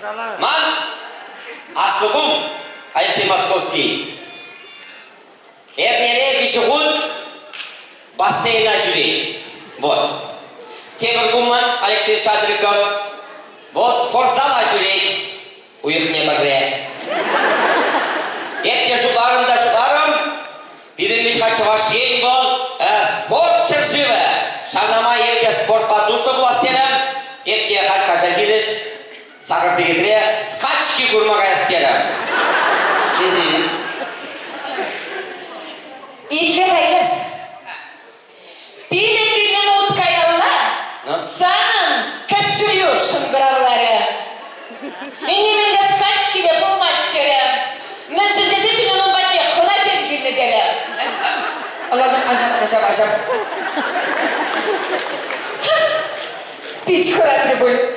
Ман аслӑ кум Алексей Московский эрнере виҫӗ хут бассейна ҫӳрет. Вот. Тепӗр кун ман Алексей Шадриков вӑл спортзала ҫӳрет. Уйӑхне пӗрре. Эп те шутларӑм та шутларӑм, пирӗн вӗт-ха Чӑваш Ен вӑл спорт ҫӗршывӗ. Ҫавна май эп те спортпа туслӑ пулас терӗм. Эп те халь каҫа хирӗҫ сакӑр сехетре скачки курма каяс терӗм. Итле-ха эс. Пилӗк минут каялла санӑн кӗтсӳрӳ шӑнкӑравларӗ. Нимӗнле скачки те пулмасть терӗ. Мӗншӗн тесессӗн унӑн патне хӑнасем килнӗ терӗ. Ӑнлантӑм, ачам, ачам, ачам. Пит хӑратрӗ пуль.